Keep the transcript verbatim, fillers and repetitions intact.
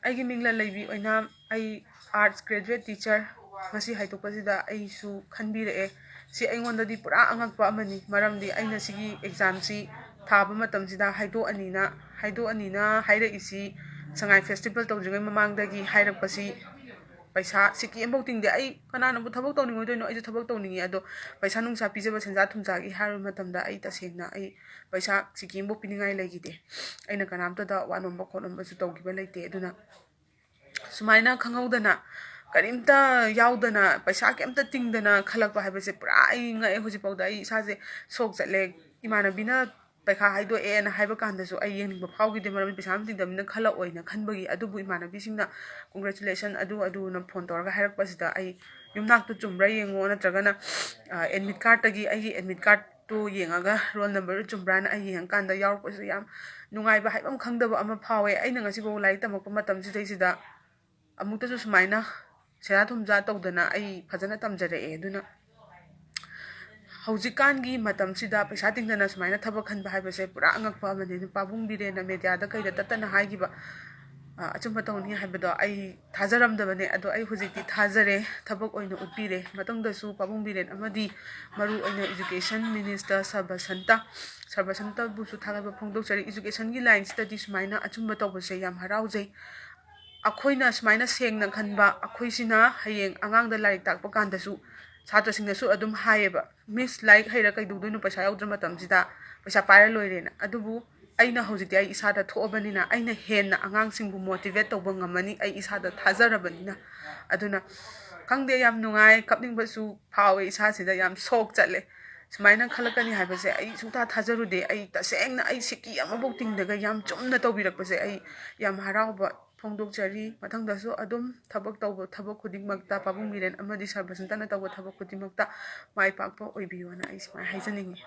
ꯑꯩꯒꯤ ꯃꯤꯡ ꯂꯟꯂꯩꯕꯤ ꯑꯣꯏꯅ, ꯑꯩ ꯑꯥꯔꯠꯁ ꯒ꯭ꯔꯦꯖꯨꯋꯦꯠ ꯇꯤꯆꯔ ꯉꯁꯤ ꯍꯥꯏꯗꯣꯛꯄꯁꯤꯗ ꯑꯩꯁꯨ ꯈꯟꯕꯤꯔꯛꯑꯦ꯫ ꯁꯤ ꯑꯩꯉꯣꯟꯗꯗꯤ ꯄꯨꯔꯥ ꯑꯉꯛꯄ ꯑꯃꯅꯤ, ꯃꯔꯝꯗꯤ ꯑꯩꯅ ꯁꯤꯒꯤ ꯑꯦꯛꯖꯥꯝꯁꯤ ꯊꯥꯕ ꯃꯇꯝꯁꯤꯗ ꯍꯥꯏꯗꯣꯛꯑꯅꯤꯅ, ꯍꯥꯏꯗꯣꯛꯑꯅꯤꯅ ꯍꯥꯏꯔꯛꯏꯁꯤ ꯁꯉꯥꯏ ꯐꯦꯁꯇꯤꯚꯦꯜ ꯇꯧꯗ꯭ꯔꯤꯉꯩ ꯃꯃꯥꯡꯗꯒꯤ ꯍꯥꯏꯔꯛꯄꯁꯤ ꯄꯩꯁꯥ ꯁꯤꯀꯤ ꯑꯃꯐꯥꯎ ꯇꯤꯡꯗꯦ꯫ ꯑꯩ ꯀꯅꯥꯅꯕꯨ ꯊꯕꯛ ꯇꯧꯅꯤꯡꯉꯣꯏꯗꯣꯏꯅꯣ? ꯑꯩꯁꯨ ꯊꯕꯛ ꯇꯧꯅꯤꯡꯉꯤ, ꯑꯗꯣ ꯄꯩꯁꯥ ꯅꯨꯡꯁꯥ ꯄꯤꯖꯕ, ꯁꯦꯟꯖꯥ ꯊꯨꯝꯖꯥꯒꯤ ꯍꯥꯏꯔꯕ ꯃꯇꯝꯗ ꯑꯩ ꯇꯁꯦꯡꯅ ꯑꯩ ꯄꯩꯁꯥ ꯁꯤꯀꯤ ꯑꯃꯐꯥꯎ ꯄꯤꯅꯤꯡꯉꯥꯏ ꯂꯩꯈꯤꯗꯦ꯫ ꯑꯩꯅ ꯀꯅꯥꯝꯇꯗ ꯋꯥ ꯅꯣꯝꯕ ꯈꯣꯠꯅꯣꯝꯕꯁꯨ ꯇꯧꯈꯤꯕ ꯂꯩꯇꯦ꯫ ꯑꯗꯨꯅ ꯁꯨꯃꯥꯏꯅ ꯈꯪꯍꯧꯗꯅ, ꯀꯔꯤꯝꯇ ꯌꯥꯎꯗꯅ, ꯄꯩꯁꯥ ꯀꯩꯝꯇ ꯇꯤꯡꯗꯅ ꯈꯜꯂꯛꯄ ꯍꯥꯏꯕꯁꯦ ꯄꯨꯔꯥ ꯑꯩ ꯉꯛꯑꯦ꯫ ꯍꯧꯖꯤꯛꯐꯥꯎꯗ ꯑꯩ ꯏꯁꯥꯁꯦ ꯁꯣꯛ ꯆꯠꯂꯦ꯫ ꯏꯃꯥꯟꯅꯕꯤꯅ ꯄꯩꯈꯥ ꯍꯥꯏꯗꯣꯛꯑꯦꯅ ꯍꯥꯏꯕ ꯀꯥꯟꯗꯁꯨ ꯑꯩ ꯌꯦꯡꯅꯤꯡꯕ ꯐꯥꯎꯈꯤꯗꯦ, ꯃꯔꯝꯗꯤ ꯄꯩꯁꯥ ꯑꯃ ꯇꯤꯡꯗꯕꯅꯤꯅ ꯈꯜꯂꯛꯑꯣꯏꯅ ꯈꯟꯕꯒꯤ꯫ ꯑꯗꯨꯕꯨ ꯏꯃꯥꯟꯅꯕꯤꯁꯤꯡꯅ congratulation ꯑꯗꯨ ꯑꯗꯨꯅ ꯐꯣꯟ ꯇꯧꯔꯒ ꯍꯥꯏꯔꯛꯄꯁꯤꯗ ꯑꯩ ꯌꯨꯝꯅꯥꯛꯇꯨ ꯆꯨꯝꯕ꯭ꯔꯥ ꯌꯦꯡꯉꯣ, ꯅꯠꯇ꯭ꯔꯒꯅ ꯑꯦꯗꯃꯤꯠ ꯀꯥꯔꯠꯇꯒꯤ ꯑꯩꯒꯤ ꯑꯦꯗꯃꯤꯠ ꯀꯥꯔꯠꯇꯨ ꯌꯦꯡꯉꯒ ꯔꯣꯜ ꯅꯝꯕꯔꯗꯨ ꯆꯨꯝꯕ꯭ꯔꯥꯅ ꯑꯩ ꯌꯦꯡꯉꯀꯥꯟꯗ ꯌꯥꯎꯔꯛꯄꯁꯤꯗ ꯌꯥꯝ ꯅꯨꯡꯉꯥꯏꯕ ꯍꯥꯏꯕ ꯑꯃ ꯈꯪꯗꯕ ꯑꯃ ꯐꯥꯎꯋꯦ꯫ ꯑꯩꯅ ꯉꯁꯤꯐꯥꯎ ꯂꯥꯏꯔꯤꯛ ꯇꯝꯃꯛꯄ ꯃꯇꯝꯁꯤꯗꯩꯁꯤꯗ ꯑꯃꯨꯛꯇꯁꯨ ꯁꯨꯃꯥꯏꯅ ꯁꯦꯟꯖꯥ ꯊꯨꯝꯖꯥ ꯇꯧꯗꯅ ꯑꯩ ꯐꯖꯅ ꯇꯝꯖꯔꯛꯑꯦ꯫ ꯑꯗꯨꯅ ꯍꯧꯖꯤꯛꯀꯥꯟꯒꯤ ꯃꯇꯝꯁꯤꯗ ꯄꯩꯁꯥ ꯇꯤꯡꯗꯅ ꯁꯨꯃꯥꯏꯅ ꯊꯕꯛ ꯈꯟꯕ ꯍꯥꯏꯕꯁꯦ ꯄꯨꯔꯥ ꯑꯉꯛꯄ ꯑꯃꯅꯤ꯫ ꯑꯗꯨ ꯄꯥꯕꯨꯡ ꯕꯤꯔꯦꯟꯅ ꯃꯦꯗꯤꯌꯥꯗ ꯀꯩꯗ ꯇꯠꯇꯅ ꯍꯥꯏꯈꯤꯕ, ꯑ, ꯑꯆꯨꯝꯕ ꯇꯧꯅꯤ ꯍꯥꯏꯕꯗꯣ ꯑꯩ ꯊꯥꯖꯔꯝꯗꯕꯅꯦ꯫ ꯑꯗꯣ ꯑꯩ ꯍꯧꯖꯤꯛꯇꯤ ꯊꯥꯖꯔꯦ, ꯊꯕꯛ ꯑꯣꯏꯅ ꯎꯠꯄꯤꯔꯦ꯫ ꯃꯇꯨꯡꯗꯁꯨ ꯄꯥꯕꯨꯡ ꯕꯤꯔꯦꯟ ꯑꯃꯗꯤ ꯃꯔꯨ ꯑꯣꯏꯅ education minister ꯁꯔꯕꯁꯟꯇ, ꯁꯔꯕꯁꯟꯇꯕꯨꯁꯨ ꯊꯥꯒꯠꯄ ꯐꯣꯡꯗꯣꯛꯆꯔꯤ꯫ Educationꯒꯤ lineꯁꯤꯗꯗꯤ ꯁꯨꯃꯥꯏꯅ ꯑꯆꯨꯝꯕ ꯇꯧꯕꯁꯦ ꯌꯥꯝ ꯍꯔꯥꯎꯖꯩ꯫ ꯑꯩꯈꯣꯏꯅ ꯁꯨꯃꯥꯏꯅ ꯁꯦꯡꯅ ꯈꯟꯕ ꯑꯩꯈꯣꯏꯁꯤꯅ ꯍꯌꯦꯡ ꯑꯉꯥꯡꯗ ꯂꯥꯏꯔꯤꯛ ꯇꯥꯛꯄ ꯀꯥꯟꯗꯁꯨ ꯁꯥꯇ꯭ꯔꯁꯤꯡꯅꯁꯨ ꯑꯗꯨꯝ ꯍꯥꯏꯌꯦꯕ, "Miss, ꯂꯥꯏꯔꯤꯛ ꯍꯩꯔ ꯀꯩꯗꯧꯗꯣꯏꯅꯣ? ꯄꯩꯁꯥ ꯌꯥꯎꯗ꯭ꯔ ꯃꯇꯝꯁꯤꯗ ꯄꯩꯁꯥ ꯄꯥꯏꯔ ꯂꯣꯏꯔꯦꯅ"꯫ ꯑꯗꯨꯕꯨ ꯑꯩꯅ ꯍꯧꯖꯤꯛꯇꯤ ꯑꯩ ꯏꯁꯥꯗ ꯊꯣꯛꯑꯕꯅꯤꯅ, ꯑꯩꯅ ꯍꯦꯟꯅ ꯑꯉꯥꯡꯁꯤꯡꯕꯨ motivate ꯇꯧꯕ ꯉꯝꯃꯅꯤ ꯑꯩ ꯏꯁꯥꯗ ꯊꯥꯖꯔꯕꯅꯤꯅ꯫ ꯑꯗꯨꯅ ꯈꯪꯗꯦ, ꯌꯥꯝ ꯅꯨꯡꯉꯥꯏ, ꯀꯞꯅꯤꯡꯕꯁꯨ ꯐꯥꯎꯋꯦ ꯏꯁꯥꯁꯤꯗ, ꯌꯥꯝ ꯁꯣꯛ ꯆꯠꯂꯦ꯫ ꯁꯨꯃꯥꯏꯅ ꯈꯜꯂꯛꯀꯅꯤ ꯍꯥꯏꯕꯁꯦ ꯑꯩ ꯁꯨꯡꯊꯥ ꯊꯥꯖꯔꯨꯗꯦ꯫ ꯑꯩ ꯇꯁꯦꯡꯅ ꯑꯩ ꯁꯤꯀꯤ ꯑꯃꯐꯥꯎ ꯇꯤꯡꯗꯒ ꯌꯥꯝ ꯆꯨꯝꯅ ꯇꯧꯕꯤꯔꯛꯄꯁꯦ ꯑꯩ ꯌꯥꯝ ꯍꯔꯥꯎꯕ ꯐꯣꯡꯗꯣꯛꯆꯔꯤ꯫ ꯃꯊꯪꯗꯁꯨ ꯑꯗꯨꯝ ꯊꯕꯛ ꯇꯧꯕ ꯊꯕꯛ ꯈꯨꯗꯤꯡꯃꯛꯇ, ꯄꯥꯕꯨꯡ ꯕꯤꯔꯦꯟ ꯑꯃꯗꯤ ꯁꯔꯕꯁꯟꯇꯅ ꯇꯧꯕ ꯊꯕꯛ ꯈꯨꯗꯤꯡꯃꯛꯇ ꯃꯥꯏ ꯄꯥꯛꯄ ꯑꯣꯏꯕꯤꯌꯣꯅ ꯑꯩ ꯁꯨꯃꯥꯏꯅ ꯍꯥꯏꯖꯅꯤꯡꯉꯤ꯫